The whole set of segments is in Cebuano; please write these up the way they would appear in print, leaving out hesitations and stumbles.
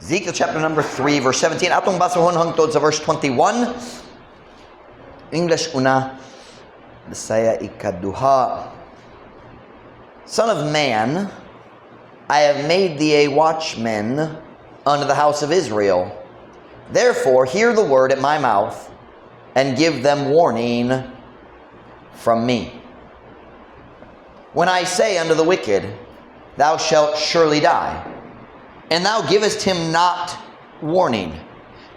Ezekiel chapter number 3, verse 17. Atong basahon hangtod sa verse 21. English una, Bisaya ikaduha. Son of man, I have made thee a watchman unto the house of Israel. Therefore, hear the word at my mouth and give them warning from me. When I say unto the wicked, "Thou shalt surely die," and thou givest him not warning,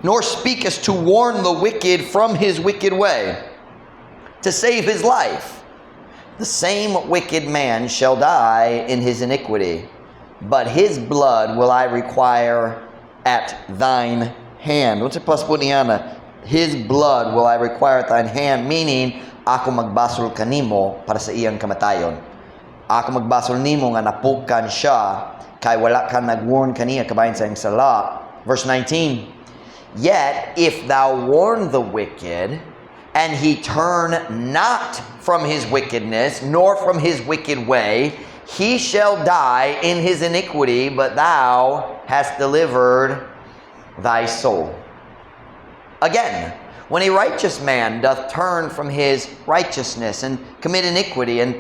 nor speakest to warn the wicked from his wicked way, to save his life, the same wicked man shall die in his iniquity, but his blood will I require at thine hand. What's it possible niya? "His blood will I require at thine hand," meaning, ako magbasol kanimo para sa iyang kamatayon. Ako magbasol nimo nga napukan siya kay wala ka nag-warn kaniya kabahin sa iyang sala. Verse 19, "Yet if thou warn the wicked, and he turn not from his wickedness, nor from his wicked way, he shall die in his iniquity, but thou hast delivered thy soul. Again, when a righteous man doth turn from his righteousness and commit iniquity, and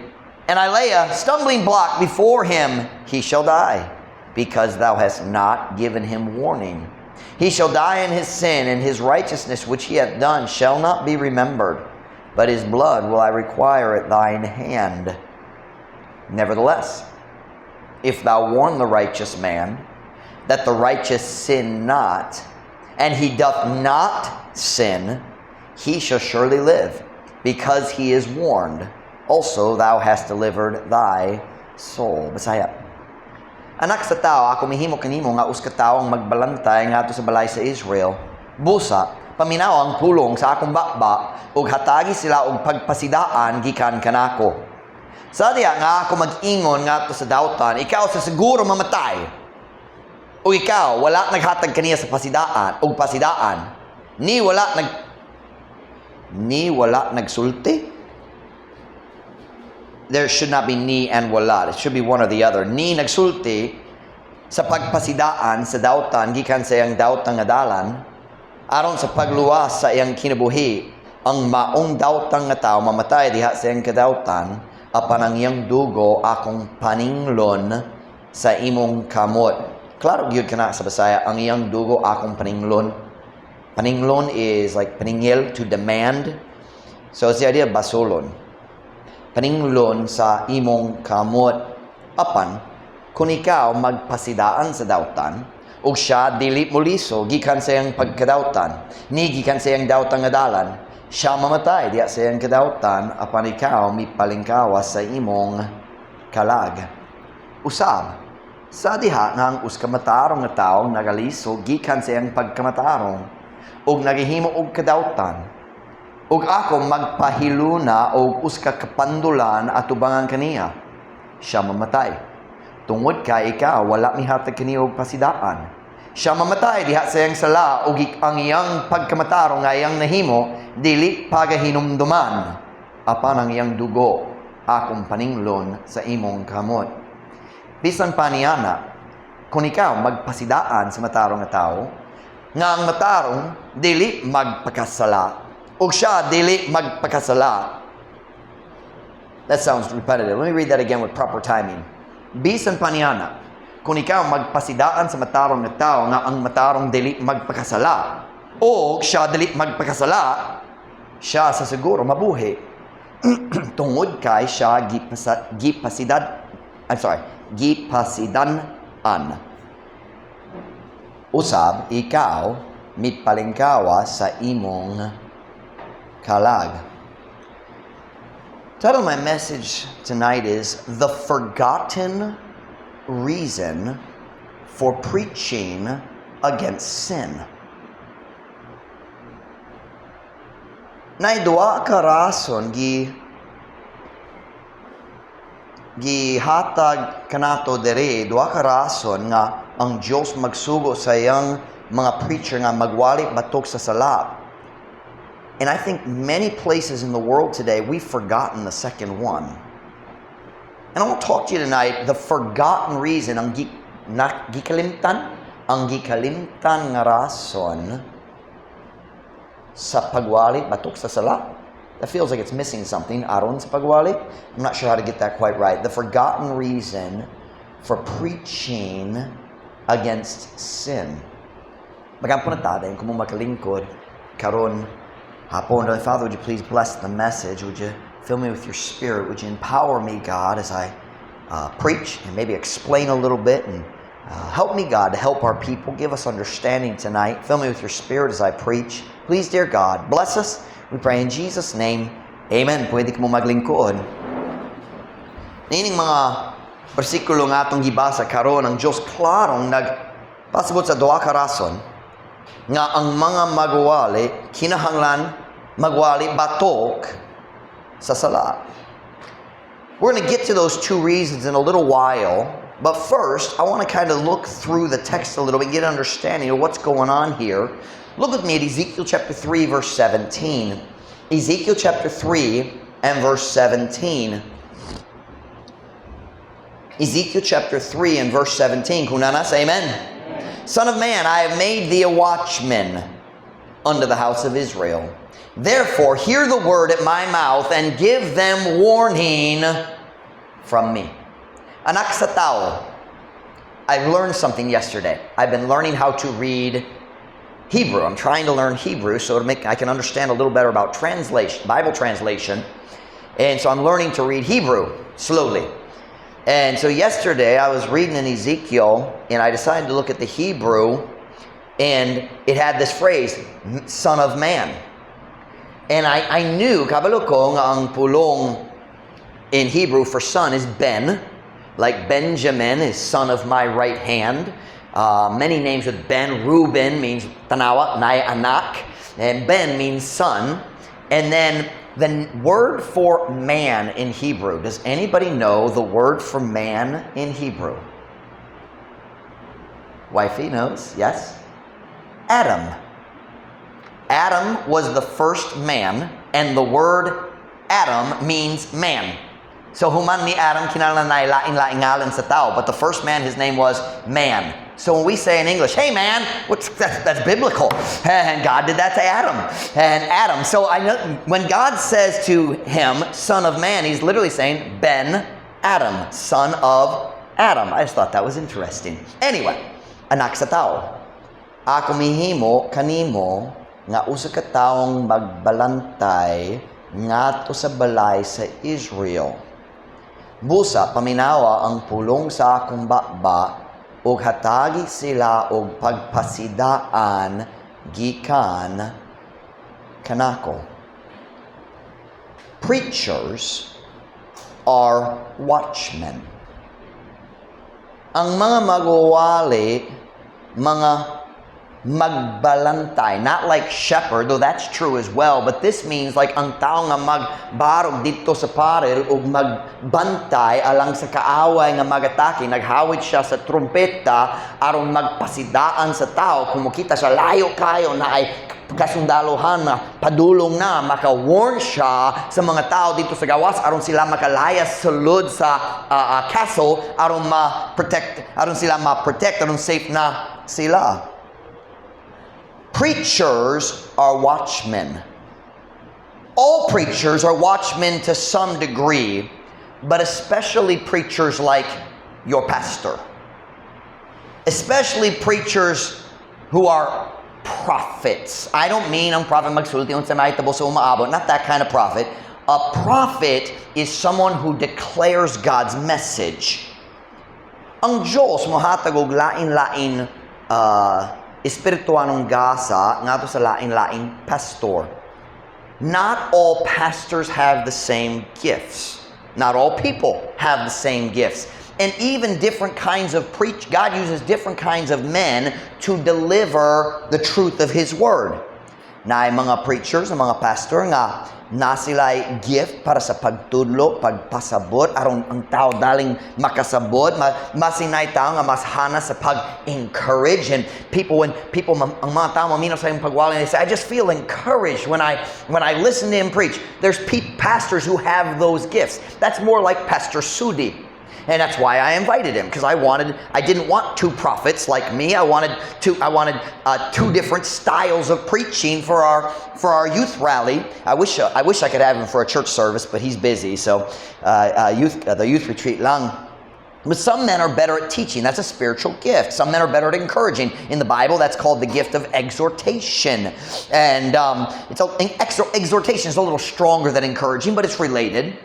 I lay a stumbling block before him, he shall die, because thou hast not given him warning. He shall die in his sin, and his righteousness which he hath done shall not be remembered, but his blood will I require at thine hand. Nevertheless, if thou warn the righteous man, that the righteous sin not, and he doth not sin, he shall surely live, because he is warned. Also, thou hast delivered thy soul." Bisaya. Anak sa tao, ako mihimo kanimo nga usa ka tawo ang magbalantay ngadto sa balay sa Israel. Busa, paminaw ang pulong sa akong baba ug hatagi sila og pagpasidaan gikan kanako. Sa diha nga ako mag-ingon ngadto sa dautan, "Ikaw sa siguro mamatay." O ikaw, wala naghatag kaniya sa pasidaan og pasidaan, ni wala nagsulti. There should not be "ni" and "wala." It should be one or the other. Ni nagsulti sa pagpasidaan sa dautan gikan sa iyang dautan nga dalan aron sa pagluwas sa iyang kinabuhi, ang maong dautan nga tao mamatay diha sa iyang kadautan, apan ang iyang dugo akong paninglon sa imong kamot. Klaro gyud kana sa Bisaya, "ang iyang dugo akong paninglon." Paninglon is like paningil, to demand. So it's the idea of basolon. Paninglon sa imong kamot. Apan, kung ikaw magpasidaan sa dautan, ug siya dili moliso gikan sa iyang pagkadautan, ni gikan sa iyang dautan nga dalan, siya mamatay diha sa iyang kadautan, apan ikaw mipalingkawas sa imong kalag. Usab, sa diha nga ang usa ka matarong nga tawo nagaliso gikan sa iyang pagkamatarong ug nagahimo og kadautan, ug ako magpahiluna og usa ka kapandulan atubangan kaniya, siya mamatay. Tungod kay ikaw wala mihatag kaniya og pasidaan. Siya mamatay diha sa iyang sala ug ang iyang pagkamatarong nga iyang nahimo dili pagahinumduman, apan ang iyang dugo akong paninglon sa imong kamot. Bisan pa niana, kung ikaw magpasidaan sa matarong nga tawo, nga ang matarong dili magpakasala, ug siya dili magpakasala. That sounds repetitive. Let me read that again with proper timing. Bisan pa niana, kung ikaw magpasidaan sa matarong nga tao nga ang matarong dili magpakasala, o siya dili magpakasala, siya sa siguro mabuhi. Tungod kay siya gipasidad, I'm sorry, gipasidan-an. Usab, ikaw mipalingkawa sa imong kalag. Title of my message tonight is "The Forgotten Reason for Preaching Against Sin." Nay duha ka rason gihatag kanato diri, duha ka rason nga ang Dios magsugo sa iyang mga preacher nga magwali batok sa sala. And I think many places in the world today, we've forgotten the second one. And I want to talk to you tonight, the forgotten reason, ang gikalimtan, Ang gikalimtan nga rason sa pagwali batok sa sala. That feels like it's missing something. Aron sa pagwali. I'm not sure how to get that quite right. The forgotten reason for preaching against sin. Magampo na ta, dayon kamo makalingkod karon hapon. Father, would you please bless the message? Would you fill me with your Spirit? Would you empower me, God, as I preach and maybe explain a little bit and help me, God, to help our people? Give us understanding tonight. Fill me with your Spirit as I preach. Please, dear God, bless us. We pray in Jesus' name. Amen. Pwede kamo maglingkod. Niining mga bersikulo nga atong gibasa karon, ang Diyos klarong nagpasabot sa duha ka rason nga ang mga magwali kinahanglan magwali batok sa sala. We're going to get to those two reasons in a little while, but first, I want to kind of look through the text a little bit and get an understanding of what's going on here. Look with me at Ezekiel chapter 3, verse 17. Ezekiel chapter 3 and verse 17. Ezekiel chapter 3 and verse 17. Kung naa na, say amen. "Son of man, I have made thee a watchman unto the house of Israel. Therefore, hear the word at my mouth and give them warning from me." Anak sa tao, I learned something yesterday. I've been learning how to read Hebrew. I'm trying to learn Hebrew so to make I can understand a little better about translation, Bible translation. And so I'm learning to read Hebrew slowly. And so yesterday I was reading in Ezekiel and I decided to look at the Hebrew, and it had this phrase, "son of man." And I knew, kabalo ko nga ang pulong in Hebrew for son is ben, like Benjamin is son of my right hand. Many names with Ben. Reuben means tanawa, naay anak. And Ben means son. And then the word for man in Hebrew. Does anybody know the word for man in Hebrew? Wifey knows, yes? Adam. Adam was the first man, and the word Adam means man. So human ni Adam, kinahanglan na lain-laing ngalan sa tao. But the first man, his name was man. So when we say in English, "Hey man," what's that, that's biblical. And God did that to Adam. And Adam. So I know when God says to him, "son of man," he's literally saying, Ben Adam, son of Adam. I just thought that was interesting. Anyway, anak sa tao, ako mihimo kanimo nga usa ka taong magbalantay ngadto sa balay sa Israel. Busa paminawa ang pulong sa akong baba ug hatagi sila og pagpasidaan gikan kanako. Preachers are watchmen. Ang mga magwawali, mga magbalantay, not like shepherd, though that's true as well, but this means like ang tao nga magbarog didto sa paril ug magbantay alang sa kaaway nga magatake. Naghawit siya sa trumpeta aron magpasidaan sa tao kung makita siya layo kayo naay kasundalohan na padulong na, maka-warn siya sa mga tao didto sa gawas aron sila makalayas sulod sa castle aron ma-protect, aron sila ma-protect, aron safe na sila. Preachers are watchmen. All preachers are watchmen to some degree, but especially preachers like your pastor. Especially preachers who are prophets. I don't mean ang prophet magsulti unsa mahitabo sa umaabot, not that kind of prophet. A prophet is someone who declares God's message. Ang Diyos mohatag og lain-lain espirituanong gasa ngadto sa lain-laing pastor. Not all pastors have the same gifts. Not all people have the same gifts. And even different kinds of preach, God uses different kinds of men to deliver the truth of His word. Naay mga preachers, ang mga pastor nga naa sila'y gift para sa pagtudlo, pagpasabot, aron ang tao daling makasabot, maski naay tao nga mas hanas sa pag-encourage, and people, when people, ang mga tao maminaw sa iyang pagwali, they say, "I just feel encouraged when I listen to him preach." There's pastors who have those gifts. That's more like Pastor Sudi. And that's why I invited him, because I didn't want two prophets like me. I wanted two different styles of preaching for our youth rally. I wish I could have him for a church service, but he's busy. So the youth retreat lang. But some men are better at teaching. That's a spiritual gift. Some men are better at encouraging. In the Bible, that's called the gift of exhortation. And exhortation is a little stronger than encouraging, but it's related.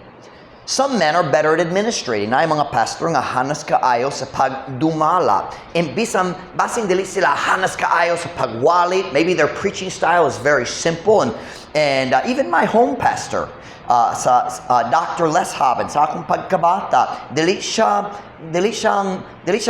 Some men are better at administrating. Naay mga pastor nga hanas kaayo sa pagdumala. And bisan basin dili sila hanas kaayo sa pagwali. Maybe their preaching style is very simple. And even my home pastor, sa Dr. Les Hobbins, sa akong pagkabata, dili siya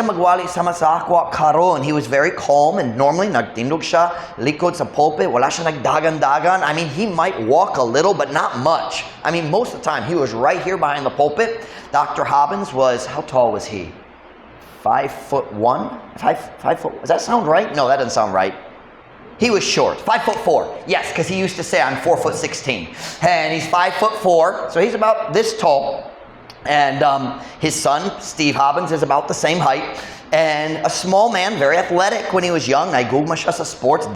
magwali sama sa ako karon. He was very calm and normally nagtindog siya likod sa pulpit, wala siya nagdagan-dagan. I mean, he might walk a little, but not much. I mean, most of the time he was right here behind the pulpit. Dr. Hobbins was, how tall was he? 5'1"? 5 5 foot. Does that sound right? No, that doesn't sound right. He was short, 5'4". Yes, because he used to say, "I'm 4'16". And he's 5'4", so he's about this tall. And his son, Steve Hobbins, is about the same height. And a small man, very athletic when he was young. Nahigugma siya sa sports,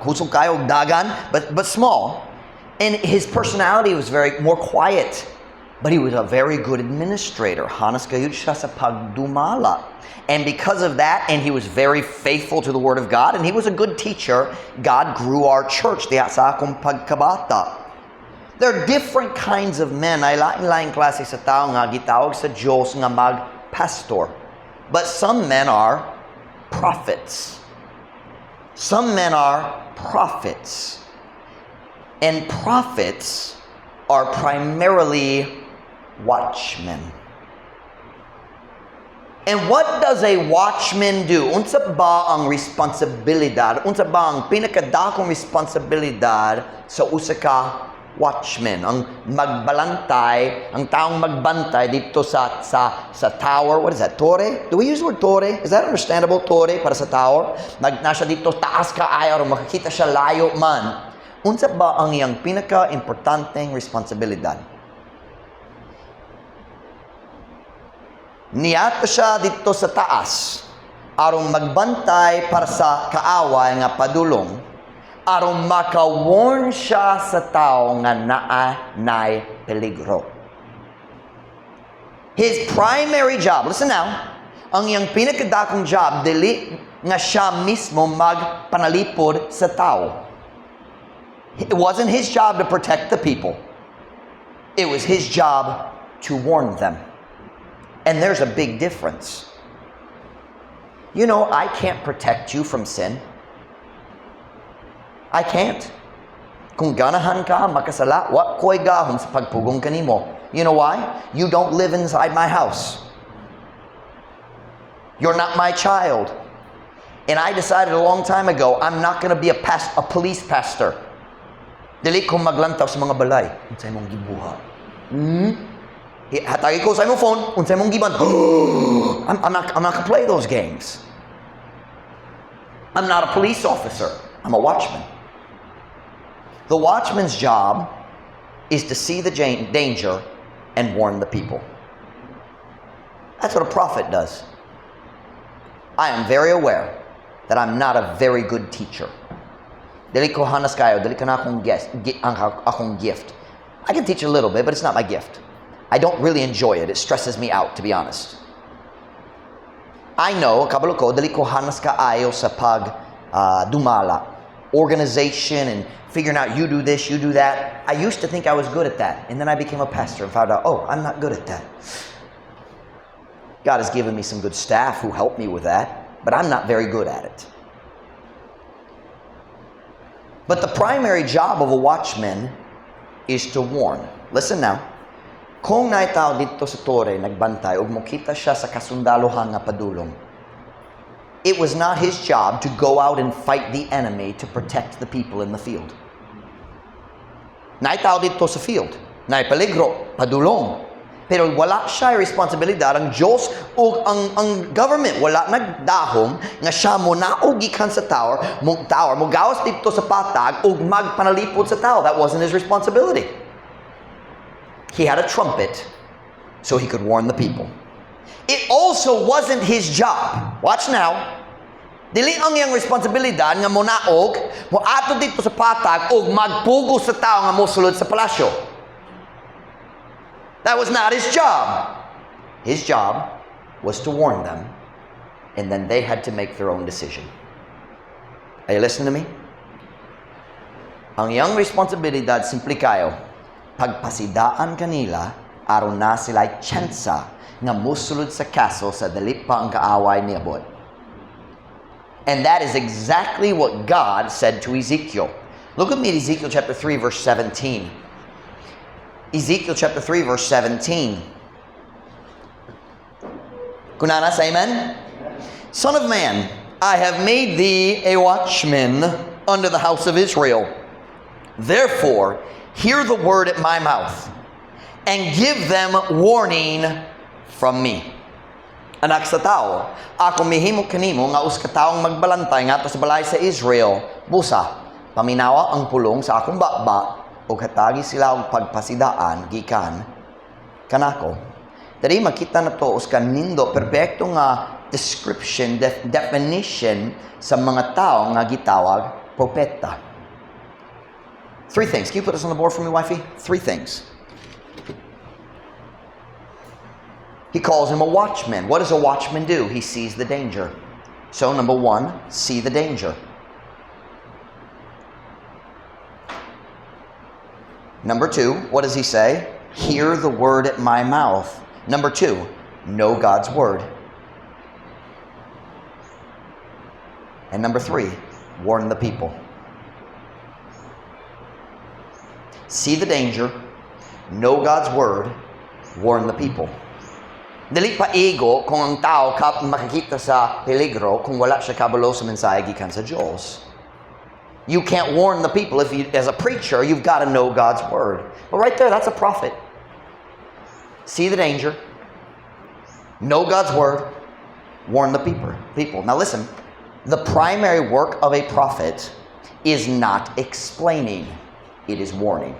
kusog kaayo dagan, but small. And his personality was very more quiet. But he was a very good administrator. Hanas gayud siya sa pagdumala. And because of that, and he was very faithful to the Word of God, and he was a good teacher, God grew our church diha sa akong pagkabata. There are different kinds of men. Ay lain-lain klase sa tao nga gitawag sa Diyos nga mag-pastor. But some men are prophets. Some men are prophets. And prophets are primarily watchmen. And what does a watchman do? Unsa ba ang responsibilidad? Unsa ba ang pinakadakong responsibilidad sa usa ka watchman? Ang magbalantay, ang taong magbantay didto sa tower. What is that? Torre? Do we use the word torre? Is that understandable? Torre para sa tower? Naa siya didto taas kaayo aron makakita siya layo man. Unsa ba ang iyang pinaka-importanteng responsibilidad? Niadto siya didto sa taas aron magbantay para sa kaaway nga padulong, aron maka-warn siya sa tao nga naa nay peligro. His primary job, listen now, ang iyang pinakadakong job dili nga siya mismo magpanalipod sa tao. It wasn't his job to protect the people. It was his job to warn them. And there's a big difference. I can't protect you from sin. I can't. Kung ganahan ka makasala, wa ko'y gahom sa pagpugong kanimo. You know why? You don't live inside my house. You're not my child. And I decided a long time ago, I'm not going to be a police pastor. Dili ko maglantaw sa mga balay. "Unsay imong gibuhat? Hatagi ko sa imong phone, unsay imong giban?" I'm not gonna play those games. I'm not a police officer. I'm a watchman. The watchman's job is to see the danger and warn the people. That's what a prophet does. I am very aware that I'm not a very good teacher. Dili ko hanas kaayo, dili kana akong guest, ang akong gift. I can teach a little bit, but it's not my gift. I don't really enjoy it. It stresses me out, to be honest. I know, kabalo ko, dili ko hanas kaayo sa pag dumala. Organization and figuring out you do this, you do that. I used to think I was good at that. And then I became a pastor and found out, oh, I'm not good at that. God has given me some good staff who help me with that, but I'm not very good at it. But the primary job of a watchman is to warn. Listen now. Kung naay tao didto sa tore nagbantay ug mokita siya sa kasundalohan nga padulong, it was not his job to go out and fight the enemy to protect the people in the field. Naay tao didto sa field, naay peligro, padulong. Pero wala siya responsibilidad ang Diyos o ang government wala nagdahom nga siya mo naog gikan sa tower mo gawas didto sa patag ug magpanalipod sa tao. That wasn't his responsibility. He had a trumpet so he could warn the people. It also wasn't his job. Watch now. Dili ang iyang responsibilidad nga monaog, moadto didto sa patag ug magpugos sa tao nga mosulod sa palasyo. That was not his job. His job was to warn them, and then they had to make their own decision. Are you listening to me? Ang iyang responsibilidad, simple kayo, pagpasidaan kanila aron naa sila tsansa nga musulod sa castle sa dili pa ang kaaway niabot. And that is exactly what God said to Ezekiel. Look at me at Ezekiel chapter 3 verse 17. Ezekiel chapter 3 verse 17. Kung naa na, say amen. "Son of man, I have made thee a watchman unto the house of Israel. Therefore, hear the word at my mouth and give them warning from me." "Anak sa tao, ako mihimo kanimo nga usa ka taong magbalantay ngadto sa balay sa Israel. Busa, paminawa ang pulong sa akong baba ug hatagi sila og pagpasidaan gikan kanako." Diri makita nato usa ka nindot perpekto nga description, definition sa mga tao nga gitawag propeta. Three things. Can you put this on the board for me, wifey? Three things. He calls him a watchman. What does a watchman do? He sees the danger. So, number one, see the danger. Number two, what does he say? "Hear the word at my mouth." Number two, know God's word. And number three, warn the people. See the danger, know God's word, warn the people. Dili pa igo kung ang tao kap makakita sa peligro kung wala siya kabalo sa mensahe gikan sa Diyos. You can't warn the people if you, as a preacher, you've got to know God's word. But right there, that's a prophet. See the danger, know God's word, warn the people. People. Now listen, the primary work of a prophet is not explaining, it is warning.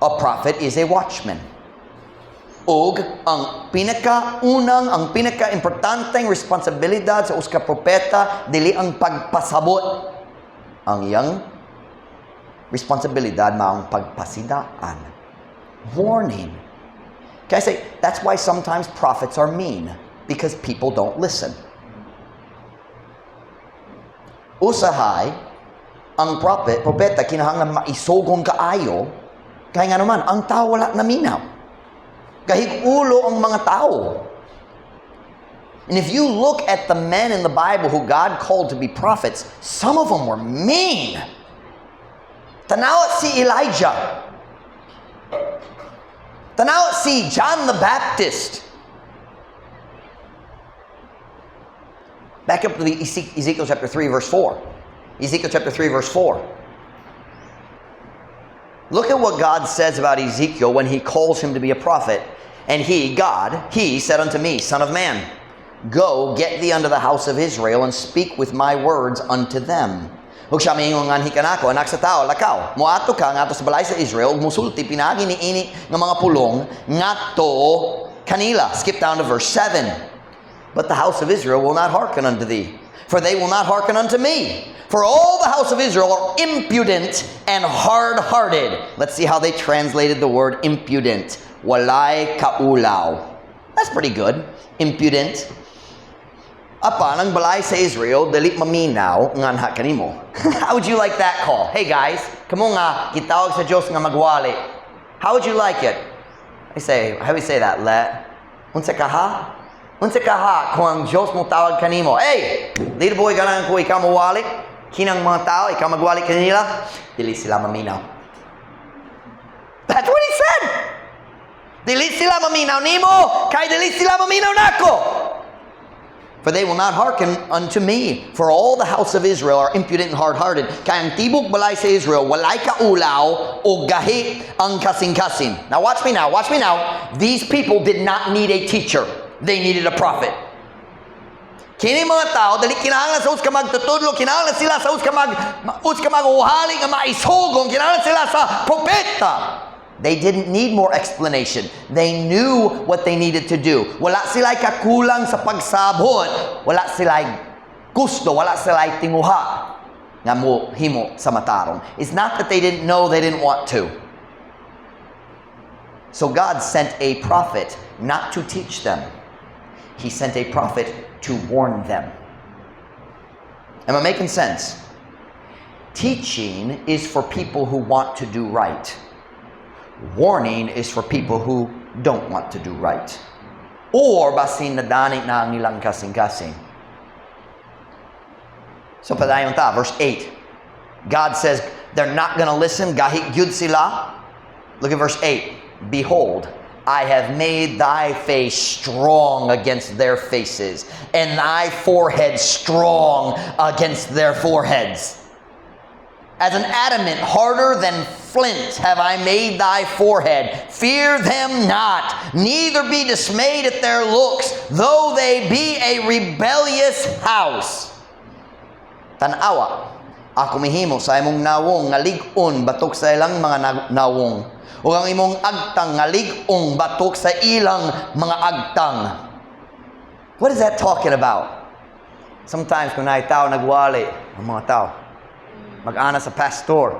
A prophet is a watchman. Ug ang pinakaunang, ang pinaka-importanteng responsibilidad sa usa ka propeta dili ang pagpasabot. Ang iyang responsibilidad maong pagpasidaan. Warning. Can I say, that's why sometimes prophets are mean, because people don't listen. Usahay, ang propeta kinahanglan maisugon kaayo, kay nga naman, ang tao wala naminaw. Gahig-ulo ang mga tao. And if you look at the men in the Bible who God called to be prophets, some of them were mean. Tanawa si Elijah. Tanawa si John the Baptist. Back up to the Ezekiel chapter 3 verse 4. Ezekiel chapter 3 verse 4. Look at what God says about Ezekiel when he calls him to be a prophet. "And he, God, he said unto me, 'Son of man, go get thee unto the house of Israel and speak with my words unto them.' Ug siya miingon nganhi kanako, 'Anak sa tao, lakaw. Moadto ka ngadto sa balay sa Israel, ug musulti pinaagi niini nga mga pulong ngadto kanila.'" Skip down to verse 7. "But the house of Israel will not hearken unto thee, for they will not hearken unto me. For all the house of Israel are impudent and hard-hearted." Let's see how they translated the word impudent. Walay kaulaw. That's pretty good. Impudent. "Apan ang balay sa Israel dili maminaw nganha kanimo." How would you like that call? Hey guys, kamo nga gitawag sa Dios nga magwali. How would you like it? I say, how do we say that? Let. Unsa ka ha? Unsa ka ha kung ang Dios mo tawag kanimo? "Hey, little boy, ganahan ko ikaw mawali. Kinang mga tao, ikaw magwali kanila." Dili sila maminaw. That's what he said. "Dili sila maminaw nimo, kay dili sila maminaw nako. For they will not hearken unto me. For all the house of Israel are impudent and hard-hearted." Kay ang tibok balay sa Israel, walay kaulaw o gahi ang kasing-kasing. Now watch me now, watch me now. These people did not need a teacher. They needed a prophet. Kini mga tao, dili kinahanglan sa usa ka magtutudlo, kinahanglan sila sa usa ka mag usa ka maguhali nga maisugon, kinahanglan sila sa propeta. They didn't need more explanation. They knew what they needed to do. Wala sila'y kakulang sa pagsabot. Wala sila'y gusto. Wala sila'y tinguha nga mo himo sa matarong. It's not that they didn't know, they didn't want to. So God sent a prophet not to teach them. He sent a prophet to warn them. Am I making sense? Teaching is for people who want to do right. Warning is for people who don't want to do right. Or basin nadani na ang ilang kasing-kasing. So padayon ta, verse 8. God says they're not going to listen, gahi gyud sila. Look at verse 8. "Behold, I have made thy face strong against their faces, and thy forehead strong against their foreheads. As an adamant harder than flint have I made thy forehead. Fear them not, neither be dismayed at their looks, though they be a rebellious house." "Tanawa, ako mihimo sa imong nawong nga lig-on batok sa ilang mga nawong, ug ang imong agtang nga lig-ong batok sa ilang mga agtang." What is that talking about? Sometimes kung naay tao nagwali, ang mga tao, mag-ana sa pastor,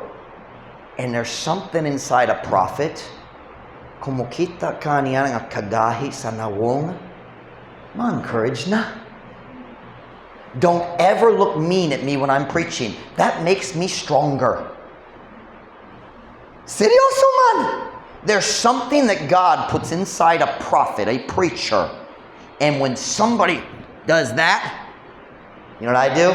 and there's something inside a prophet, kung mukita ka niya nga kagahi sa nawong, ma-encourage na. Don't ever look mean at me when I'm preaching. That makes me stronger. Seryoso man! There's something that God puts inside a prophet, a preacher. And when somebody does that, you know what I do?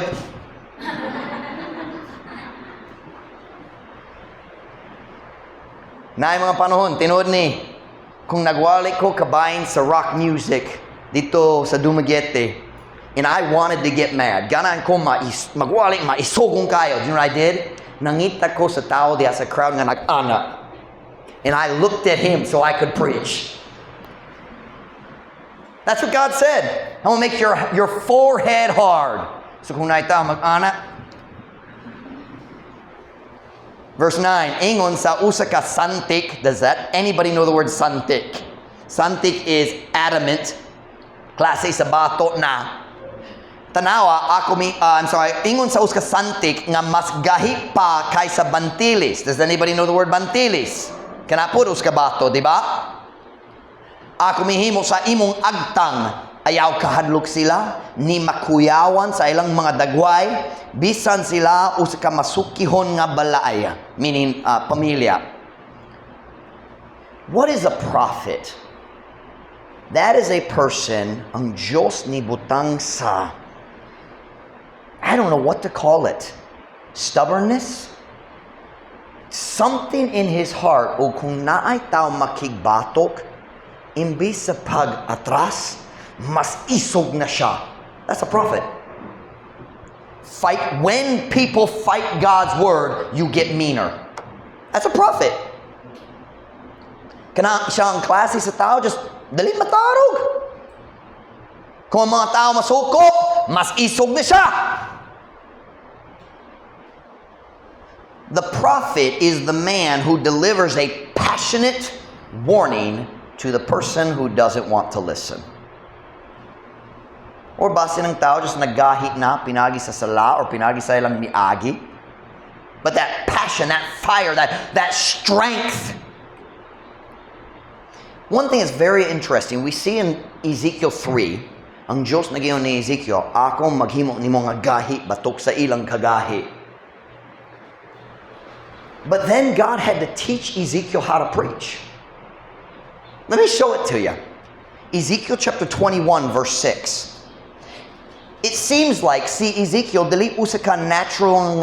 Naay mga panahon, tinuod ni, kung nagwali ko kabahin sa rock music didto sa Dumaguete, and I wanted to get mad. Ganahan ko magwali, maisugon kaayo. Do you know what I did? Nangita ko sa tao diya sa crowd nga nag-ana. And I looked at him so I could preach. That's what God said. "I will make your forehead hard." So kung naay tao mag-ana. Verse 9, ingon sa usa ka santik. Does that anybody know the word santik? Santik is adamant. Klase sa bato na. Tanawa, ako mi, I'm sorry, ingon sa usa ka santik nga mas gahi pa kaysa bantilis. Does anybody know the word bantilis? Kana pud usa ka bato, di ba? Ako mihimo sa imong agtang, ayaw kahadlok sila, ni makuyawan sa ilang mga dagway, bisan sila usa ka masukihon nga balay, meaning pamilya. What is a prophet? That is a person ang Diyos ni butang sa, I don't know what to call it. Stubbornness? Something in his heart o kung naay tao makigbatok, imbis sa pag-atras, mas isog na siya. That's a prophet. Fight when people fight God's word, you get meaner. That's a prophet. Kana siya ang klase sa tao, just dali matarog. Kung ang mga tao masuko, mas isog na siya. The prophet is the man who delivers a passionate warning to the person who doesn't want to listen. Or basin ang tao just naggahi na, pinagi sa sala or pinagi sa ilang miagi. But that passion, that fire, that strength. One thing is very interesting, we see in Ezekiel 3, ang Diyos nag-ingon ni Ezekiel, "Ako maghimo nimo nga gahi batok sa ilang kagahi." But then God had to teach Ezekiel how to preach. Let me show it to you. Ezekiel chapter 21, verse 6. It seems like, see, Ezekiel, dili usa ka natural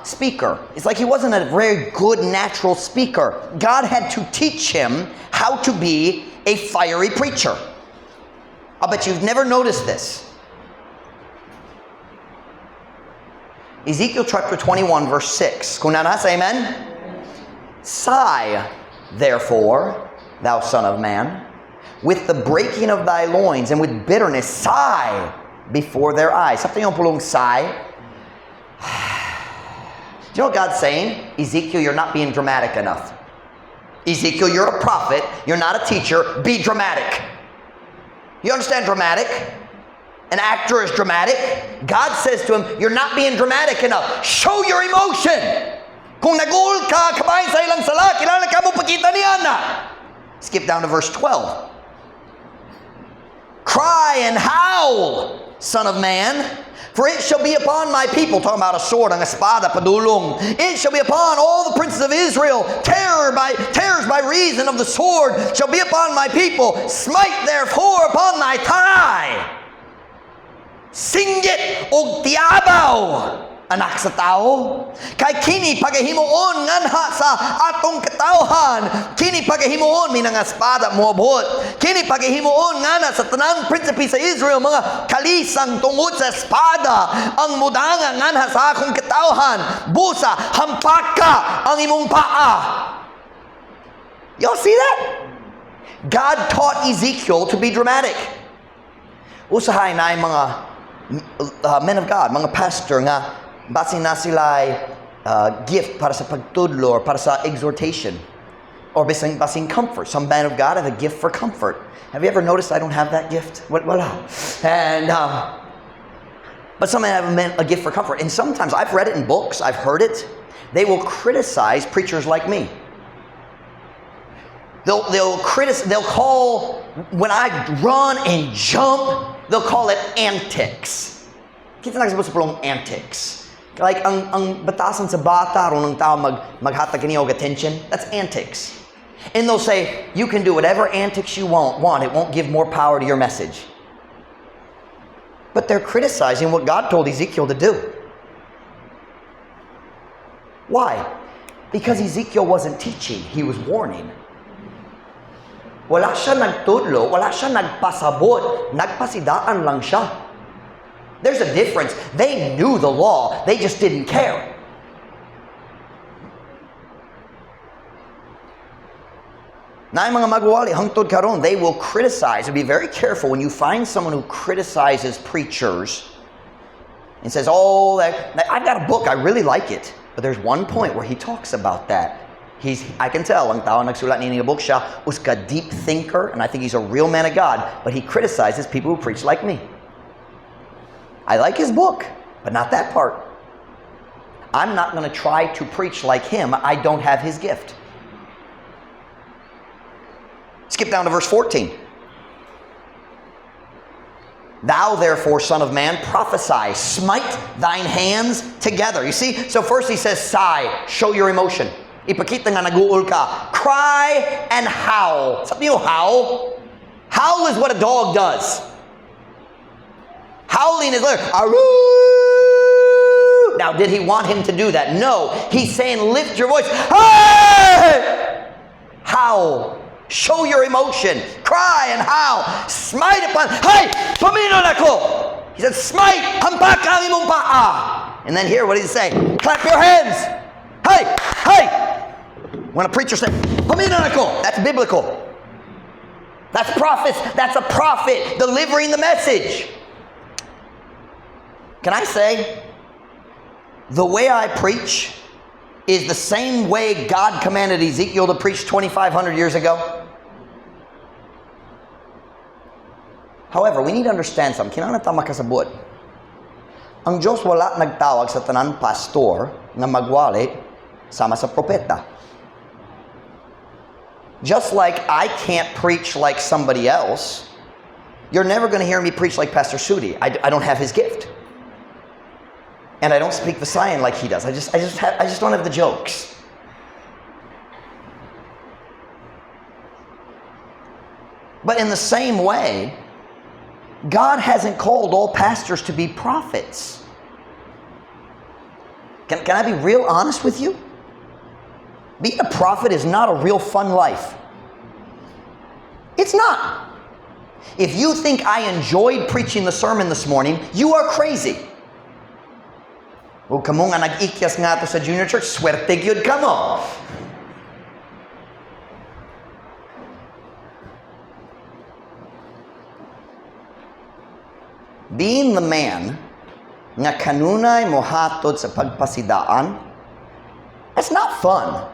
speaker. It's like he wasn't a very good natural speaker. God had to teach him how to be a fiery preacher. I bet you've never noticed this. Ezekiel chapter 21, verse 6. Kung naa na, say amen. "Sigh, therefore, thou son of man, with the breaking of thy loins and with bitterness, sigh before their eyes." Something yung pulong sigh. Do you know what God's saying? "Ezekiel, you're not being dramatic enough." Ezekiel, you're a prophet. You're not a teacher. Be dramatic. You understand dramatic? An actor is dramatic. God says to him, "You're not being dramatic enough. Show your emotion. Kung nag-uol ka, kabahin sa ilang sala, kinahanglan ka mopakita niana." Skip down to verse 12. "Cry and howl, son of man, for it shall be upon my people." Talking about a sword, ang espada, padulong. "It shall be upon all the princes of Israel. Terrors by reason of the sword shall be upon my people. Smite therefore upon thy thigh. Singgit og tiabaw, anak sa tao. Kay kini pagahimuon nganha sa atong katawhan." Kini pagahimuon mi nga espada moabot. "Kini pagahimuon nganha sa tanang prinsipe sa Israel, mga kalisang tungod sa espada ang mudanga nganha sa akong katawhan. Busa, hampaka ang imong paa." Y'all see that? God taught Ezekiel to be dramatic. Usahay naay mga men of God, mga pastor nga basin naa sila gift para sa pagtudlo or para sa exhortation or basin comfort. Some men of God have a gift for comfort. Have you ever noticed I don't have that gift? Wala. And but some have a gift for comfort. And sometimes I've read it in books, I've heard it. They will criticize preachers like me. They'll call, when I run and jump, they'll call it antics. Kinsa nakasabot sa pulong antics? Like, ang batasan sa bata, aron ang tao maghatag kaniya og attention, that's antics. And they'll say, "You can do whatever antics you want. It won't give more power to your message." But they're criticizing what God told Ezekiel to do. Why? Because Ezekiel wasn't teaching, he was warning. Wala siya nagtudlo, wala siya nagpasabot, nagpasidaan lang siya. There's a difference. They knew the law, they just didn't care. Naay mga magwali, hangtod karon, they will criticize. And be very careful when you find someone who criticizes preachers and says, "Oh, that," I've got a book, I really like it. But there's one point where he talks about that. I can tell, ang tao nagsulat niini nga book siya, usa ka deep thinker, and I think he's a real man of God, but he criticizes people who preach like me. I like his book, but not that part. I'm not going to try to preach like him. I don't have his gift. Skip down to verse 14. "Thou therefore, son of man, prophesy, smite thine hands together." You see? So first he says, sigh, show your emotion. Ipakita nga nag-uol ka. "Cry and howl." Something you howl? Howl is what a dog does. Howling is like, "Aroo!" Now, did he want him to do that? No. He's saying, lift your voice. Hey! Howl. Show your emotion. Cry and howl. Smite upon. Hey! Paminaw nako! He said, smite! Hampaka ang imong paa! And then here, what did he say? Clap your hands! Hey! Hey! When a preacher said, "Paminaw nako," that's biblical. That's prophets. That's a prophet delivering the message. Can I say, the way I preach is the same way God commanded Ezekiel to preach 2,500 years ago? However, we need to understand something. Kinahanglan ta makasabot. Ang Diyos wala nagtawag sa tanan pastor nga magwali sama sa propeta. Just like I can't preach like somebody else, you're never going to hear me preach like Pastor Sudi. I don't have his gift. And I don't speak Visayan like he does. I just don't have the jokes. But in the same way, God hasn't called all pastors to be prophets. Can I be real honest with you? Being a prophet is not a real fun life. It's not. If you think I enjoyed preaching the sermon this morning, you are crazy. O kamo nga nag-ikyas ngadto sa junior church, swerte gyud kamo. Being the man nga kanunay mohatod sa pagpasidaan, that's not fun.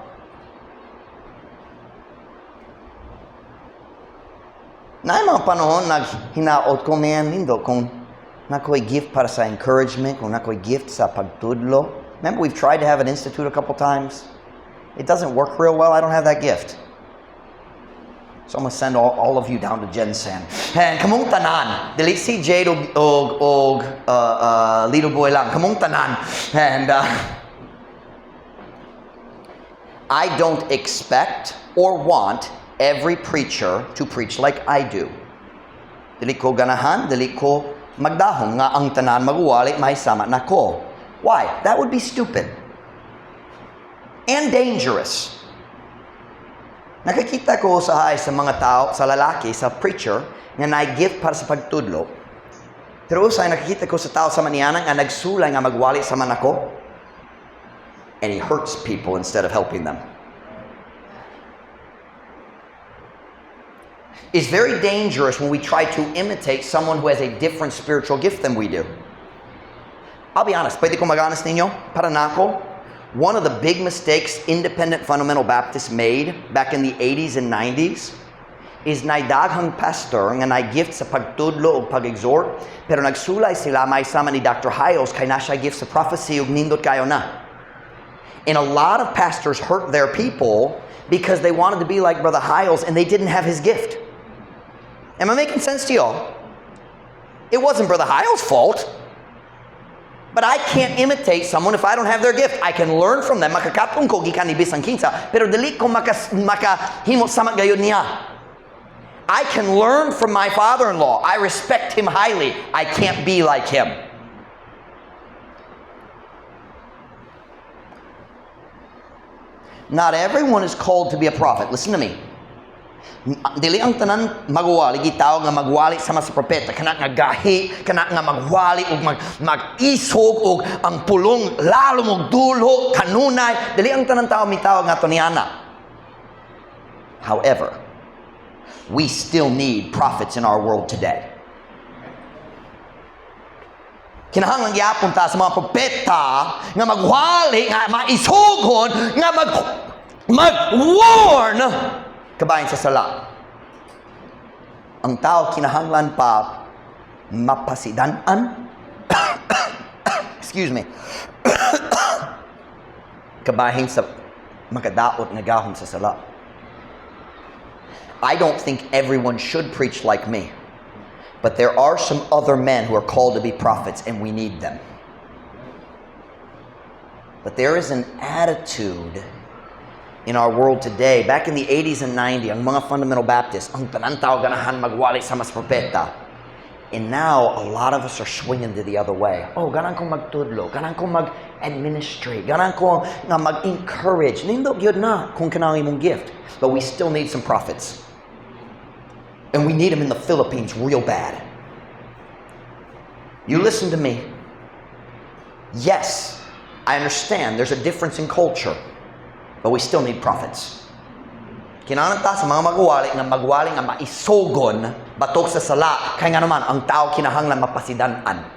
Naay mga panahon naghinaot ko, man, nindot kung naa ko'y gift para sa encouragement, kung naa ko'y gift sa pagtudlo. Remember, we've tried to have an institute a couple times. It doesn't work real well. I don't have that gift. So I'm gonna send all of you down to GenSan. And kamong tanan, dili si Jade og little boy lang, kamong tanan. And I don't expect or want every preacher to preach like I do. Dili ko ganahan, dili ko magdahom nga ang tanan magwali may sama nako. Why? That would be stupid and dangerous. Nakakita ko sa sa mga tao, sa lalaki, sa preacher, nga naay gift para sa pagtudlo. Pero usahay nakakita ko sa tao sa maniana nga nagsulay nga magwali sama nako. And he hurts people instead of helping them. It's very dangerous when we try to imitate someone who has a different spiritual gift than we do. I'll be honest, pwede ko mag-honest ninyo? Para nako, one of the big mistakes independent fundamental Baptists made back in the 80s and 90s is naay daghang pastor nga naay gift sa pagtudlo o pag-exhort, pero nagsulay sila may sama ni Dr. Hyles kay naa siya gift sa prophecy ug nindot kayo na. And a lot of pastors hurt their people because they wanted to be like Brother Hyles and they didn't have his gift. Am I making sense to y'all? It wasn't Brother Hyles' fault. But I can't imitate someone if I don't have their gift. I can learn from them. Makakatong ko gikan ni bisan kinsa, pero dili ko makahimo sama gayud niya. I can learn from my father-in-law. I respect him highly. I can't be like him. Not everyone is called to be a prophet. Listen to me. Dili ang tanan magwali, gitawag nga magwali sama sa propeta, kana nga gahi, kana nga magwali ug mag-isog ug ang pulong lalom og dulo kanunay. Dili ang tanan tao mitawag nga niana. However, we still need prophets in our world today. Kinahanglan gyapon ta sa mga propeta nga magwali, nga maisugon, nga mag-warn kabahin sa sala. Ang tao kinahanglan pa mapasidan-an. Excuse me. Kabahin sa makadaot nga gahom sa sala. I don't think everyone should preach like me. But there are some other men who are called to be prophets, and we need them. But there is an attitude in our world today. Back in the 80s and 90s, ang mga fundamental Baptists, ang tanan tao ganahan magwali sa mas propeta. And now, a lot of us are swinging to the other way. Oh, ganahan kong magtudlo, ganahan kong mag-administrate, ganahan ko nga mag-encourage. Nindot gyud na kung kanang imong gift. But we still need some prophets. And we need them in the Philippines real bad. You listen to me. Yes, I understand there's a difference in culture. But we still need prophets. Kinahanglan ta sa mga magwali nga magwali nga maisugon batok sa sala kay nga naman ang tao kinahanglan mapasidan-an.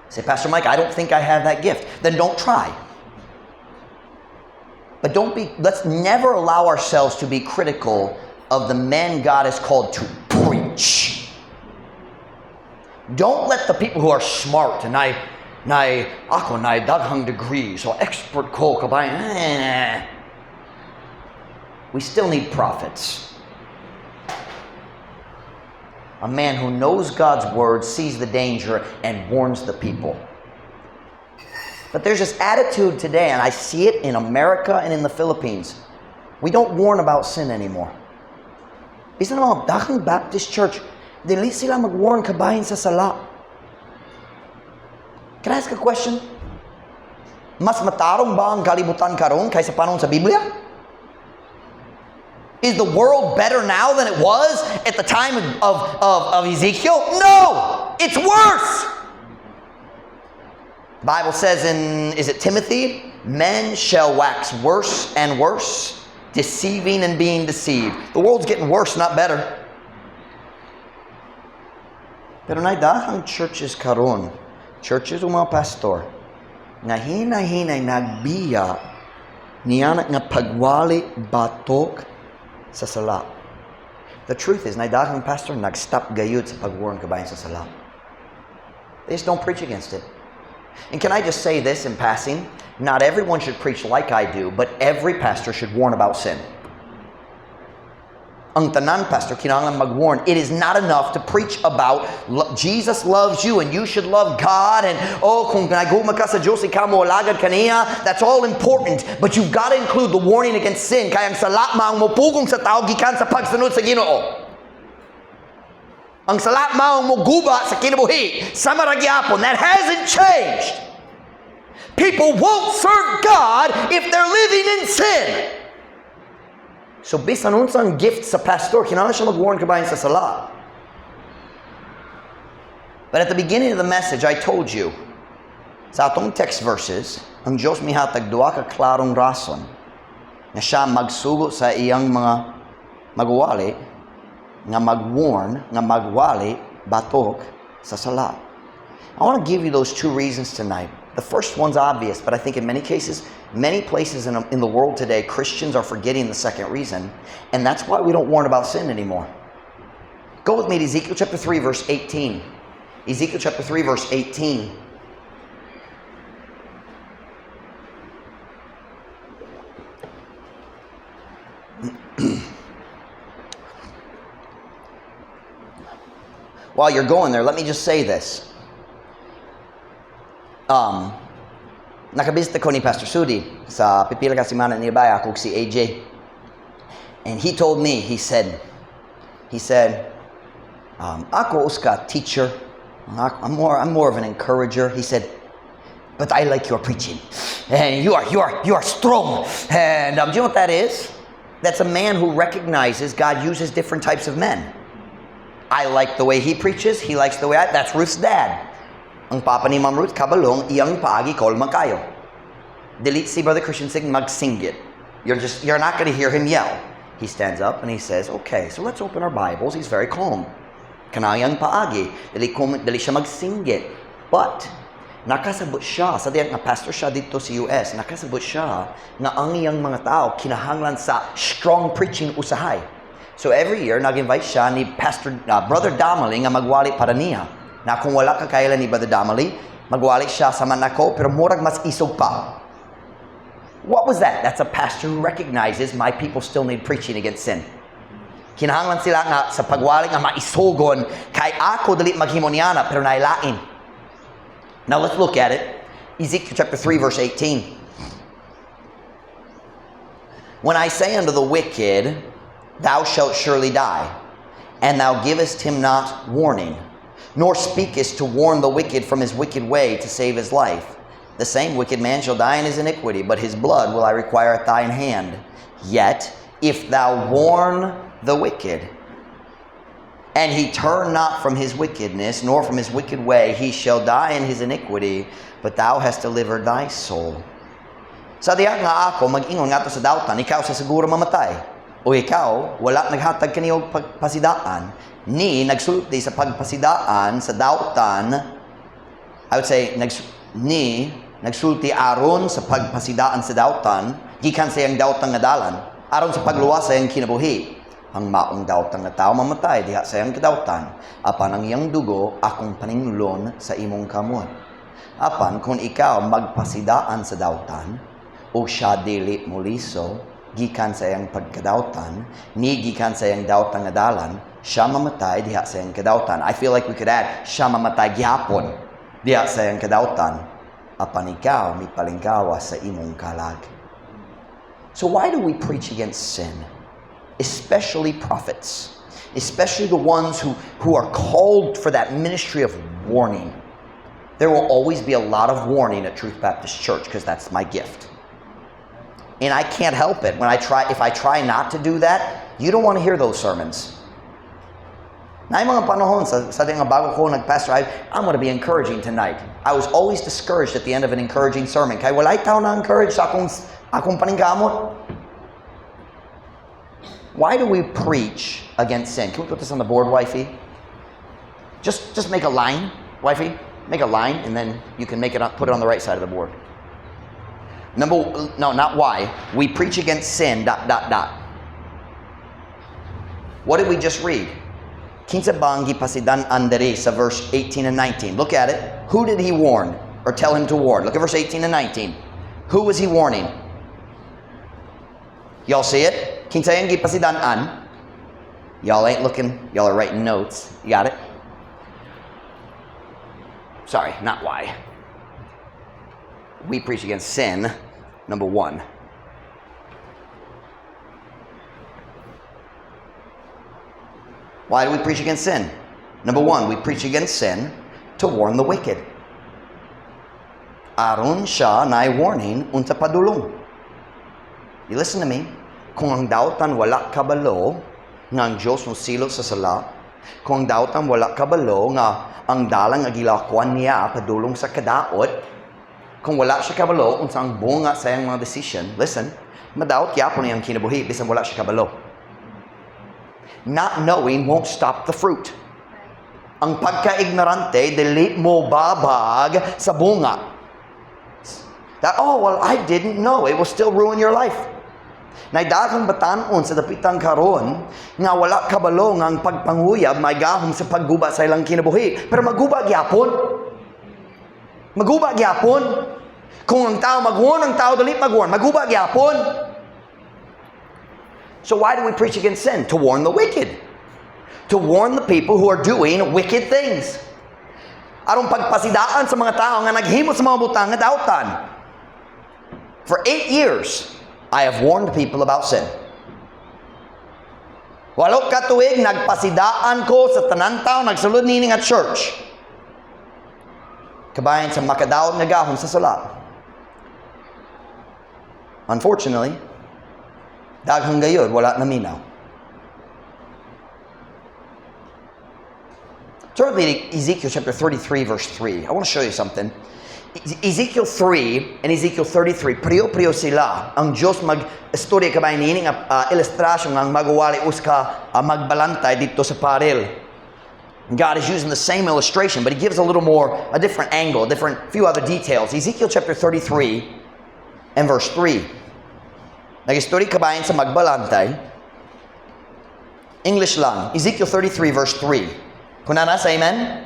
Say, "Pastor Mike, I don't think I have that gift." Then don't try. But let's never allow ourselves to be critical of the men God has called to preach. Don't let the people who are smart and I naay ako naay daghang degree, so expert ko kabay. We still need prophets. A man who knows God's word, sees the danger, and warns the people. But there's this attitude today, and I see it in America and in the Philippines. We don't warn about sin anymore. Bisan mga daghang Baptist church, dili sila mag-warn kabahin sa sala. Can I ask a question? Mas matarong ba ang kalibutan karon kaysa panahon sa Biblia? Is the world better now than it was at the time of Ezekiel? No! It's worse! The Bible says in, is it Timothy? Men shall wax worse and worse, deceiving and being deceived. The world's getting worse, not better. Pero naay daghang churches karon, churches o mga pastor, nga hinay-hinay nagbiya niya nga pagwali batok sa sala. The truth is, naay daghang pastor nag-stop gayud sa pag-warn kabahin sa sala. They just don't preach against it. And can I just say this in passing? Not everyone should preach like I do, but every pastor should warn about sin. Ang tanan pastor kinahanglan mag-warn. It is not enough to preach about Jesus loves you and you should love God and, oh, kung nagugma ka sa Diyos, ikaw moalagad kaniya. That's all important, but you've got to include the warning against sin. Kay ang sala mao ang mopugong sa tao gikan sa pagsunod sa Ginoo. Ang sala mao ang moguba sa kinabuhi. Sama ra gyapon. That hasn't changed. People won't serve God if they're living in sin. So bisan unsang gift sa pastor, kinahanglan siya mag-warn kabahin sa sala. But at the beginning of the message, I told you, sa atong text verses, ang Diyos mihatag duha ka klarong rason na siya magsugo sa iyang mga magwali nga mag-warn, nga magwali batok sa sala. I want to give you those two reasons tonight. The first one's obvious, but I think in many cases, many places in the world today, Christians are forgetting the second reason, and that's why we don't warn about sin anymore. Go with me to Ezekiel chapter 3, verse 18. Ezekiel chapter 3, verse 18. While you're going there, let me just say this. Nakabisita ko ni Pastor Sudi sa pipila ka semana nearby ako si AJ. And he told me, he said, "Ako usa ka teacher. I'm more of an encourager." He said, "But I like your preaching. And you are strong." And do you know what that is? That's a man who recognizes God uses different types of men. I like the way he preaches. He likes the way I, that's Ruth's dad. Ang papa ni Ma'am Ruth, kabalong, iyang paagi kalma kaayo. Dili si Brother Christian Singh magsinggit. You're not going to hear him yell. He stands up and he says, "Okay, so let's open our Bibles." He's very calm. Kana iyang paagi. Dili siya magsinggit. But nakasabot siya, sa diyang nga pastor siya didto sa US, nakasabot siya nga ang iyang mga tao kinahanglan sa strong preaching usahay. So every year, nag-invite siya ni Pastor Brother Damali nga magwali para niya. Na kung wala ka kaila ni Brother Damali, magwali siya sama nako, pero murag mas isog pa. What was that? That's a pastor who recognizes my people still need preaching against sin. Kinahanglan sila nga sa pagwali nga maisugon kay ako dili maghimo niana pero naay lain. Now let's look at it. Ezekiel chapter 3 verse 18. "When I say unto the wicked, 'Thou shalt surely die,' and thou givest him not warning, nor speakest to warn the wicked from his wicked way to save his life, the same wicked man shall die in his iniquity, but his blood will I require at thine hand. Yet, if thou warn the wicked, and he turn not from his wickedness, nor from his wicked way, he shall die in his iniquity, but thou hast delivered thy soul." Sa diha nga ako mag-ingon ngadto sa dautan, "Ikaw sa siguro mamatay." O ikaw, wala naghatag kaniya og pagpasidaan, ni nagsulti sa pagpasidaan sa dautan, I would say, ni nagsulti aron sa pagpasidaan sa dautan, gikan sa iyang daotang nga dalan, aron sa pagluwas sa iyang kinabuhi. Ang maong daotang nga tao mamatay diha sa iyang kadautan, apan ang iyang dugo akong paninglon sa imong kamot. Apan kung ikaw magpasidaan sa dautan, o siya dili moliso, gikan sa iyang pagkadautan, ni gikan sa iyang daotang nga dalan, siya mamatay diha sa iyang kadautan. I feel like we could add, siya mamatay gihapon diha sa iyang kadautan, apan ikaw mipalingkawa sa imong kalag. So why do we preach against sin? Especially prophets, especially the ones who are called for that ministry of warning. There will always be a lot of warning at Truth Baptist Church because that's my gift. And I can't help it. If I try not to do that, you don't want to hear those sermons. Naay mga panahon sa nga bago ko nag-pastor, I'm going to be encouraging tonight. I was always discouraged at the end of an encouraging sermon. Kay walay tao na encourage sa akong paningkamot. Why do we preach against sin? Can we put this on the board, wifey? Just make a line, wifey. Make a line, and then you can make it up, put it on the right side of the board. Number, no, not why. We preach against sin, dot, dot, dot. What did we just read? Kinsa bang gipasidan-an diri sa verse 18 and 19? Look at it. Who did he warn or tell him to warn? Look at verse 18 and 19. Who was he warning? Y'all see it? Kinsa iyang gipasidan-an? Y'all ain't looking. Y'all are writing notes. You got it? Sorry, not why. We preach against sin, number one. Why do we preach against sin? Number one, we preach against sin to warn the wicked. Aron siya na warning unsa padulong. You listen to me. Kung ang dautan wala kabalo nga ang Diyos mosilot sa sala, kung ang dautan wala kabalo nga ang dalang nga gilakwan niya padulong sa kadaot, kung wala siya kabalo unsa ang bunga sa iyang mga decision, listen, madaot gyapon iyang kinabuhi bisan wala siya kabalo. Not knowing won't stop the fruit. Ang pagka-ignorante, dili mo babag sa bunga. That, "Oh, well, I didn't know." It will still ruin your life. Nay daghang batan-on sa dapitang karon nga wala kabalo nga ang pagpanguyab may gahom sa pagguba sa ilang kinabuhi. Pero maguba gyapon. Maguba gyapon. Kung ang tao mag-warn, ang tao dili mag-warn, maguba gyapon. So why do we preach against sin? To warn the wicked. To warn the people who are doing wicked things. Aron pagpasidaan sa mga tao nga naghimo sa mga butang nga dautan. For 8 years, I have warned people about sin. 8 ka tuig, nagpasidaan ko sa tanan tao, nagsulod nini nga church, kabahin sa makadaot nga gahom sa sala. Unfortunately, daghang gayod wala naminaw. Turn with me to Ezekiel chapter 33, verse 3. I want to show you something. Ezekiel 3 and Ezekiel 33, pareho-pareho sila. Ang Diyos mag-istorya kabahin niini nga ilustrasyon nga ang magwali usa ka magbalantay didto sa paril. God is using the same illustration, but he gives a little more, a different angle, a different few other details. Ezekiel chapter 33 and verse 3. Nag-istorya kabahin sa magbalantay. English lang. Ezekiel 33 verse 3. Kung naa na, say amen.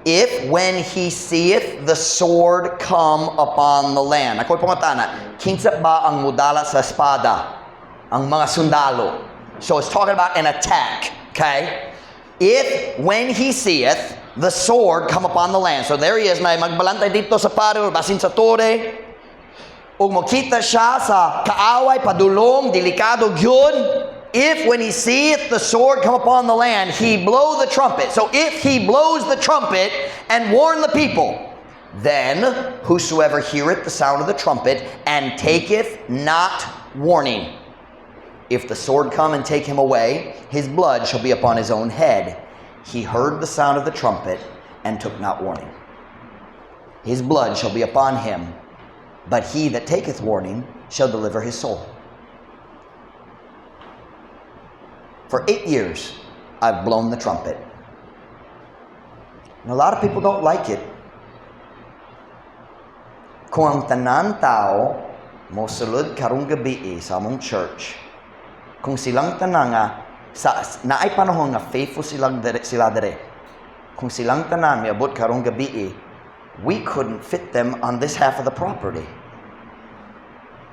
"If when he seeth the sword come upon the land." Ako pangutana, kinsa ba ang mudala sa espada? Ang mga sundalo. So it's talking about an attack, okay? "If when he seeth the sword come upon the land." So there he is, may magbalantay didto sa paril, basin sa tore. Ug mokita siya sa kaaway, padulong, delikado gyud. "If when he seeth the sword come upon the land, he blow the trumpet." So if he blows the trumpet and warn the people, "then whosoever heareth the sound of the trumpet and taketh not warning, if the sword come and take him away, his blood shall be upon his own head. He heard the sound of the trumpet and took not warning. His blood shall be upon him, but he that taketh warning shall deliver his soul." For 8 years, I've blown the trumpet. And a lot of people don't like it. Kung ang tanan tao mosulod karong gabi sa among church, kung silang tanan nga sa naay panahon nga faithful silang dire, sila dire. Kung silang tanan miabot karong gabi, we couldn't fit them on this half of the property.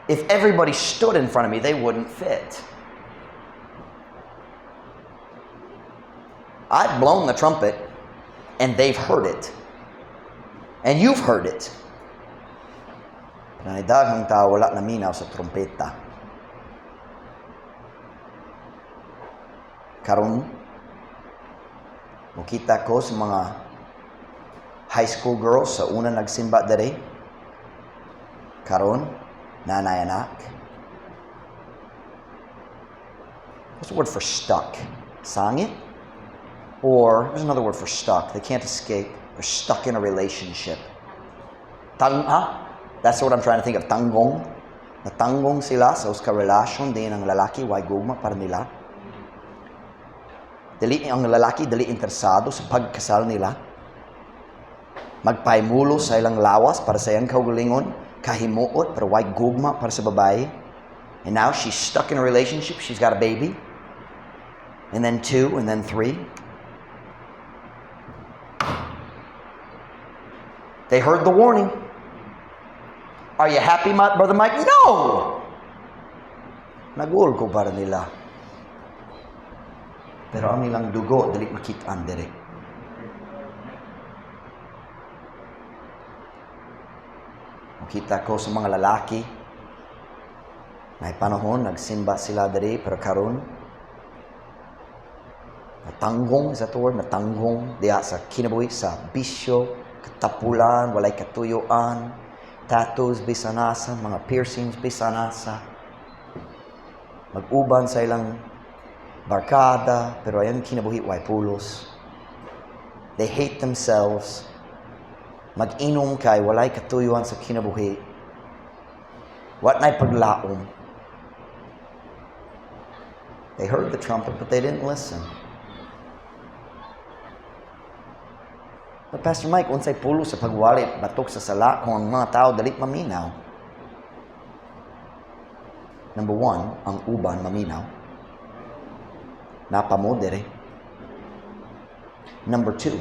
If everybody stood in front of me, they wouldn't fit. I've blown the trumpet and they've heard it. And you've heard it. Pero daghang tao wala naminaw sa trompeta. Karon, mukita ko sa mga high school girls sa una nagsimba dere. Karon, naa nay anak. What's the word for stuck? Sangit? Or there's another word for stuck. They can't escape. They're stuck in a relationship. Tang, ha? That's what I'm trying to think of. Tanggong. Natanggong sila sa usa ka relasyon diin ang lalaki way gugma para nila. Dili ang lalaki dili interesado sa pagkasal nila. Magpahimulo sa ilang lawas para sa iyang kaugalingon, kahimuot pero way gugma para sa babae. And now she's stuck in a relationship, she's got a baby. And then two, and then three. They heard the warning. Are you happy, Brother Mike? No! Nag-uol ko para nila. Pero ang ilang dugo, dili makit-an diri. Makita ko sa mga lalaki, may panahon, nagsimba sila diri, pero karon natanggong, is that the word? Natanggong diha sa kinabuhi, sa bisyo, katapulan, walay katuyuan, tattoos bisan asa, mga piercings bisan asa. Mag-uban sa ilang barkada, pero ayan kinabuhi, way pulos. They hate themselves. Mag-inom kay walay katuyuan sa kinabuhi. Wa na'y paglaom. They heard the trumpet, but they didn't listen. But Pastor Mike, unsay pulos sa pagwali batok sa sala kung ang mga tao dali maminaw? Number one, ang uban maminaw. Naa pa mo diri. Number two,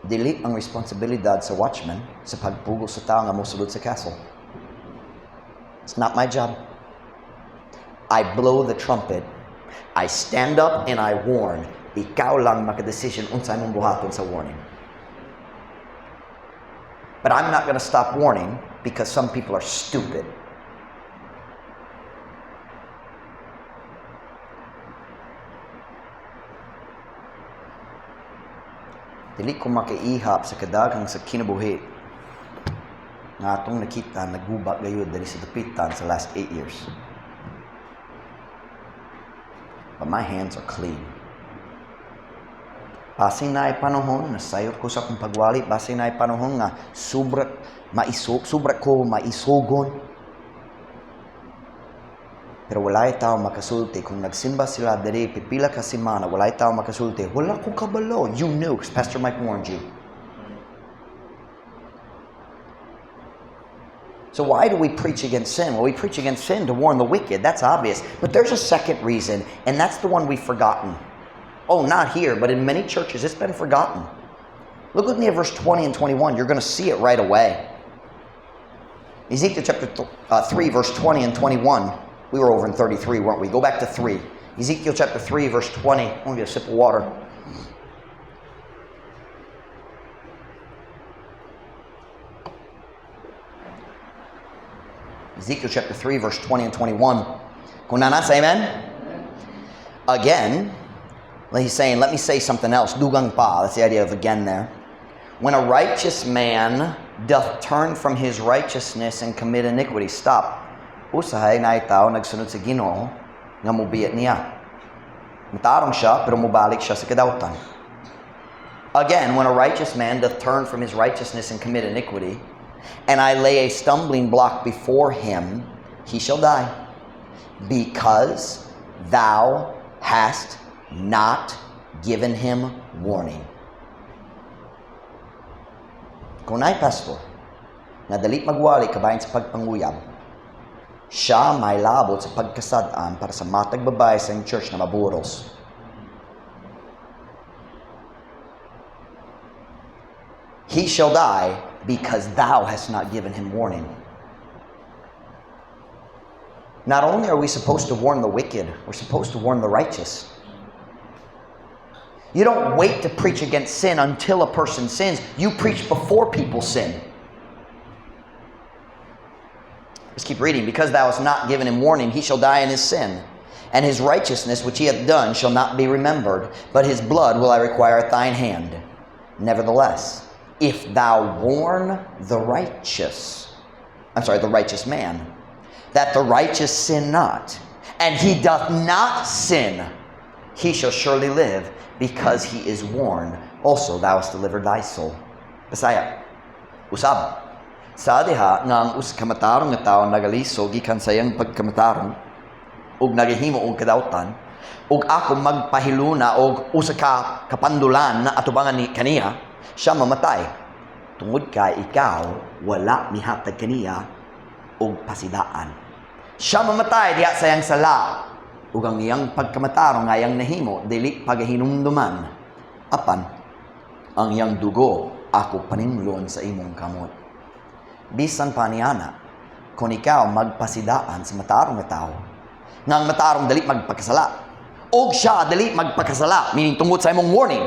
dili ang responsibilidad sa watchman sa pagpugo sa tao nga mosulod sa castle. It's not my job. I blow the trumpet. I stand up and I warn. Ikaw lang makadesisyon unsay imong buhaton sa warning. But I'm not going to stop warning because some people are stupid. Dili ko makaihap sa kadaghang sa kinabuhi nga atong nakita naguba gayud diri sa Dapitan sa last 8 years. But my hands are clean. Basin naay panahon, nasayop ko sa akong pagwali, basin naay panahon nga sobra ko maisugon. Pero walay tao makasulti kung nagsimba sila diri pipila ka semana, walay tao makasulti. "Wala ko kabalo." You knew because Pastor Mike warned you. So why do we preach against sin? Well, we preach against sin to warn the wicked. That's obvious. But there's a second reason, and that's the one we've forgotten. Oh, not here, but in many churches, it's been forgotten. Look with me at verse 20 and 21. You're going to see it right away. Ezekiel chapter 3, verse 20 and 21. We were over in 33, weren't we? Go back to 3. Ezekiel chapter 3, verse 20. I'm going to get a sip of water. Ezekiel chapter 3, verse 20 and 21. Kung naa na, say amen. Again, he's saying, let me say something else. Dugang pa. That's the idea of "again" there. When a righteous man doth turn from his righteousness and commit iniquity. Stop. Usahay naay tao nagsunod sa Ginoo nga mubiya niya. Matarong siya pero mubalik siya sa kadawtan. Again, when a righteous man doth turn from his righteousness and commit iniquity, and I lay a stumbling block before him, he shall die. Because thou hast not given him warning. Kung naay pastor, nga dali magwali kabahin sa pagpanguyab, siya may labot sa pagkasad-an para sa matag babae sa iyang church na maburos. He shall die because thou hast not given him warning. Not only are we supposed to warn the wicked, we're supposed to warn the righteous. You don't wait to preach against sin until a person sins. You preach before people sin. Let's keep reading. Because thou hast not given him warning, he shall die in his sin. And his righteousness which he hath done shall not be remembered, but his blood will I require at thine hand. Nevertheless, if thou warn the righteous, I'm sorry, the righteous man, that the righteous sin not, and he doth not sin, he shall surely live because he is warned. Also, thou hast delivered thy soul. Bisaya. Usab. Sa diha nga ang usa ka matarong nga tawo nagaliso gikan sa iyang pagkamatarong ug nagahimo og kadawtan ug ako magpahiluna og usa ka kapandulan na atubangan ni kaniya, siya mamatay tungod kay ikaw wala mihatag kaniya og pasidaan. Siya mamatay diha sa iyang sala. Ug ang iyang pagkamatarong nga iyang nahimo dili pagahinumduman. Apan ang iyang dugo ako paninglon sa imong kamot. Bisan pa niana, kung ikaw magpasidaan sa matarong nga tao, nga ang matarong dali magpakasala, og siya dali magpakasala, meaning tungod sa imong warning,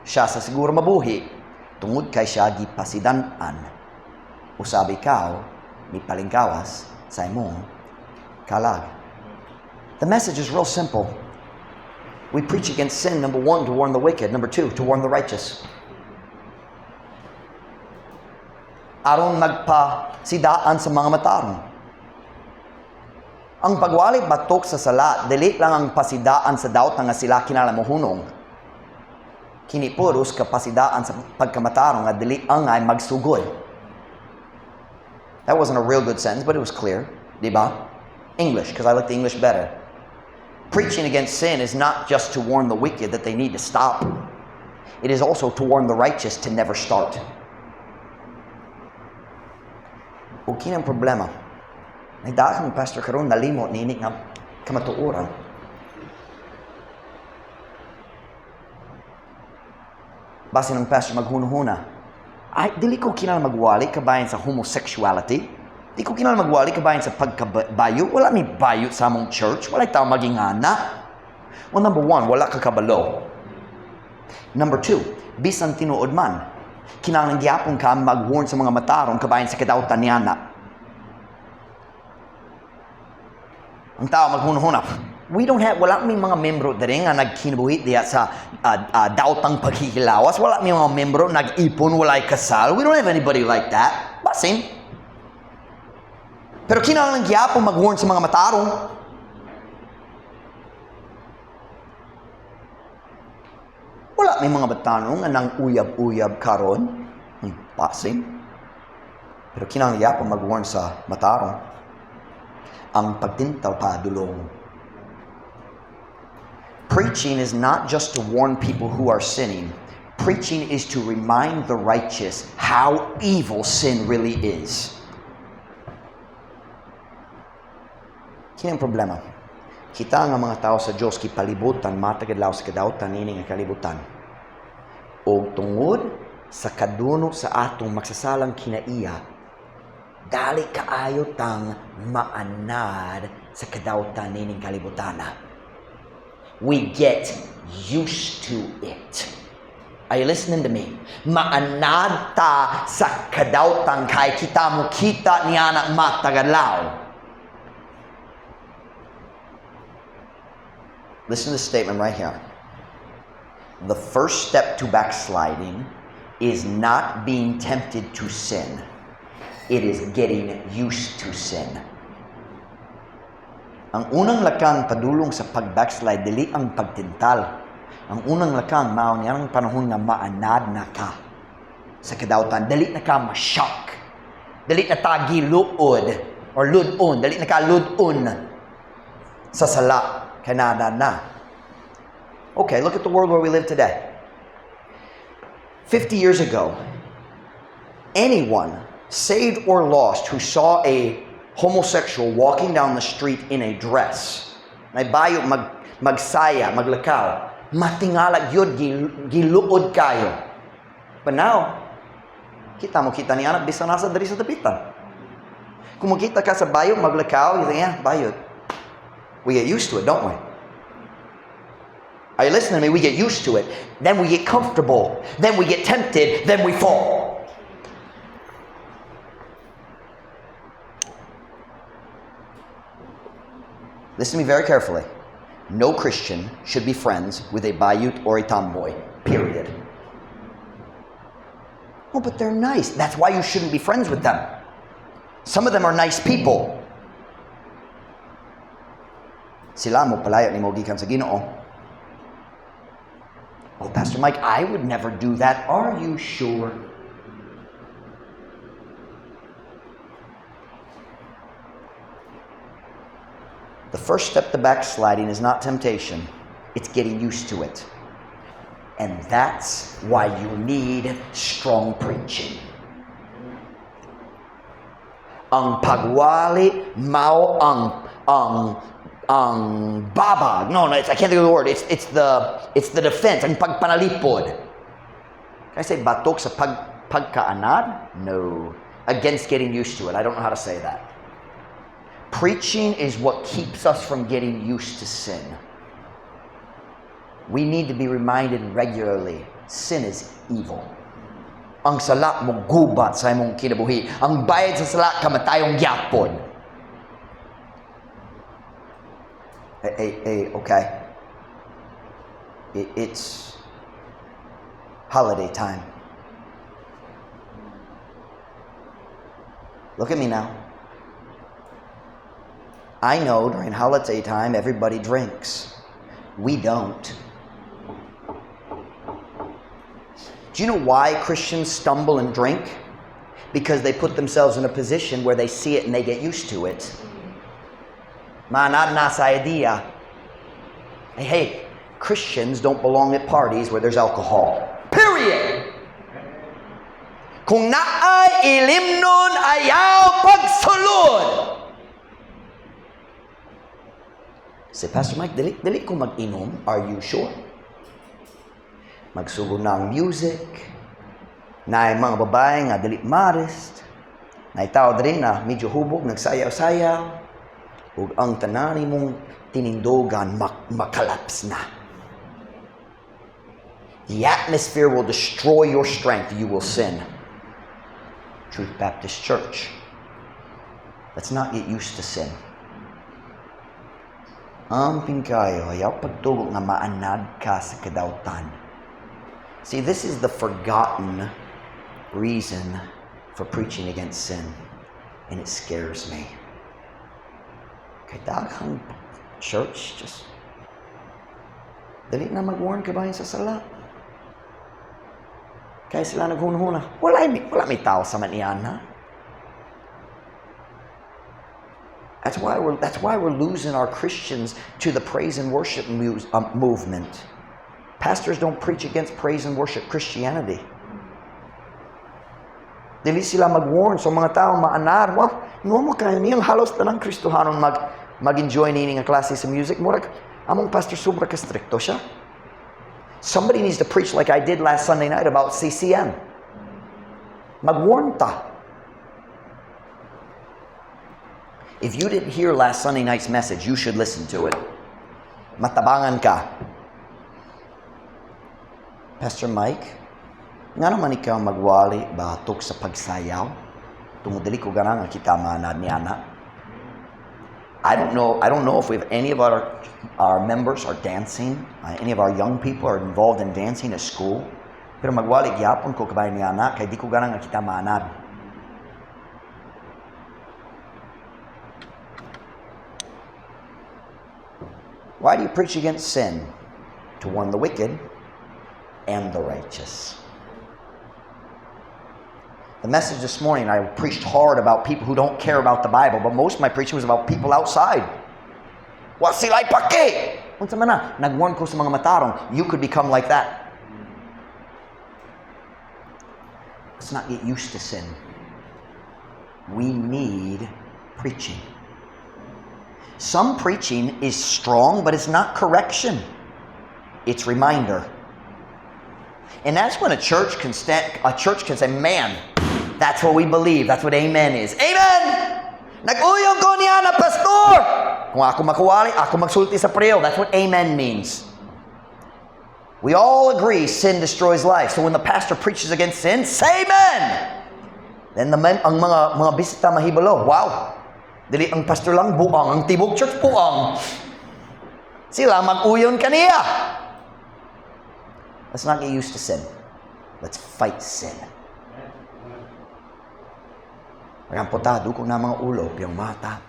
siya sa siguro mabuhi, tungod kay siya gipasidan-an. Usab ikaw, mipalingkawas sa imong kalag. The message is real simple. We preach against sin, number one, to warn the wicked. Number two, to warn the righteous. Aron magpasidaan sa mga matarong. Ang pagwali batok sa sala, dili lang ang pasidaan sa daot nga sila kinahanglan mohunong. Kini puros kapasidaan sa pagkamatarong nga dili angay magsugod. That wasn't a real good sentence, but it was clear. Di ba? English, because I like the English better. Preaching against sin is not just to warn the wicked that they need to stop. It is also to warn the righteous to never start. Ug kini ang problema. Nagdaan kang pastor karon, nalimot niini nga kamatuoran. Basin ang pastor maghunahuna. Ay, dili ko kinahanglan magwali kabahin sa homosexuality. Di ko kinahanglan magwali kabahin sa pagkabayo. Wala mi bayo sa among church. Wala tao maging ana. Well, number one, wala ka kabalo. Number two, bisan tinuod man, kinahanglan gyapon ka mag-warn sa mga matarong kabahin sa kadautan niana. Ang tao maghunahuna, we don't have, wala mi mga membro diri nga nagkinabuhi diya sa daotang paghihilawas. Wala mi mga membro nag-ipon, walay kasal. We don't have anybody like that. Basin. Pero kinahanglan gyapon mag-warn sa mga matarong. Wala may mga batanon nga nang uyab-uyab karon. Basin. Pero kinahanglan gyapon mag-warn sa matarong. Ang pagtintal padulong. Preaching is not just to warn people who are sinning. Preaching is to remind the righteous how evil sin really is. Kini ang problema. Kita nga mga tao sa Diyos kipalibutan matag adlaw sa kadautan niini nga kalibutan. Og tungod sa kaduno sa atong magsasalang kinaiya, dali kaayo tang maanad sa kadautan nining kalibutana. We get used to it. Are you listening to me? Maanad ta sa kadautan kay kita mo kita niya matag adlaw. Listen to this statement right here. The first step to backsliding is not being tempted to sin. It is getting used to sin. Ang unang lakang padulong sa pag-backslide, dili ang pagtintal. Ang unang lakang, mao niya ang panahon nga maanad na ka sa kadautan. Dili na ka ma-shock. Dili na ta giluod or lud-on. Dili na ka lud-on sa sala. Kanada na. Okay, look at the world where we live today. 50 years ago, anyone, saved or lost, who saw a homosexual walking down the street in a dress, may bayo magsaya, maglakaw, matingala gyud, giluod kayo. But now, kita mo kita ni anak bisan nasa diri sa dapitan. Kung makita ka sa bayo maglakaw, you think, "Yeah, bayot." We get used to it, don't we? Are you listening to me? We get used to it. Then we get comfortable. Then we get tempted. Then we fall. Listen to me very carefully. No Christian should be friends with a bayut or a tomboy. Period. Oh, but they're nice. That's why you shouldn't be friends with them. Some of them are nice people. Sila mo palayo nimo gikan sa Ginoo. Oh, Pastor Mike, I would never do that. Are you sure? The first step to backsliding is not temptation. It's getting used to it. And that's why you need strong preaching. Ang pagwali mao ang Ang babag. No, I can't think of the word. It's the defense, ang pagpanalipod. Can I say batok sa pagkaanad? No. Against getting used to it. I don't know how to say that. Preaching is what keeps us from getting used to sin. We need to be reminded regularly, sin is evil. Ang sala mogubat sa imong kinabuhi. Ang bayad sa sala, kamatayong gyapon. Hey, hey, hey, okay. It's holiday time. Look at me now. I know during holiday time everybody drinks. We don't. Do you know why Christians stumble and drink? Because they put themselves in a position where they see it and they get used to it. Maanad na sa idea. Hey, hey, Christians don't belong at parties where there's alcohol. Period! Kung naay ilimnon, ayaw pagsulod. Say, "Pastor Mike, dili ko mag-inom." Are you sure? Magsugod na ang music, na mga babae nga dili modest, na tao diri na medyo hubog, nagsayaw-sayaw, ug ang tanan nimong tinindugan makalaps na. The atmosphere will destroy your strength. You will sin. Truth Baptist Church. Let's not get used to sin. Amping kayo, ayaw pagtugot nga maanad ka sa kadautan. See, this is the forgotten reason for preaching against sin. And it scares me. Kay daghang church, just dali na mag-warn ka ba sa sala? Kaya sila naghunhuna. Wala may tao sa maniana. That's why we're losing our Christians to the praise and worship movement. Pastors don't preach against praise and worship Christianity. Dili sila mag-warn sa mga tao maanar. Well, no mo kayo niyang halos tanang Kristohanon mag-enjoy nini nga klase sa music. Murag, among pastor sobra ka strikto siya. Somebody needs to preach like I did last Sunday night about CCM. Mag-warn ta. If you didn't hear last Sunday night's message, you should listen to it. Matabangan ka. Pastor Mike, nga naman ikaw magwali batok sa pagsayaw? Tungod dili ko gana nga kita maanad ni ana. I don't know if we have any of our members are dancing. Any of our young people are involved in dancing at school. Pero magwali gyapon ko kabay ni ana kay di ko gana nga kita maanad. Why do you preach against sin? To warn the wicked and the righteous. The message this morning, I preached hard about people who don't care about the Bible, but most of my preaching was about people outside. Wa sila'y pake! Unsa man na? Nag-warn ko sa mga matarong, you could become like that. Let's not get used to sin. We need preaching. Some preaching is strong, but it's not correction. It's reminder. And that's when a church can say, man, that's what we believe. That's what amen is. Amen! Nag-uyong ko niya na, pastor! Kung ako makuwali, ako magsulti sa preo. That's what amen means. We all agree sin destroys life. So when the pastor preaches against sin, say amen! Then ang mga bisita mahibalo, wow! Dili ang pastor lang buang, ang tibok church buang. Sila mag-uyon kaniya. Let's not get used to sin. Let's fight sin. Ang putado ko na mga ulo, piyang mata.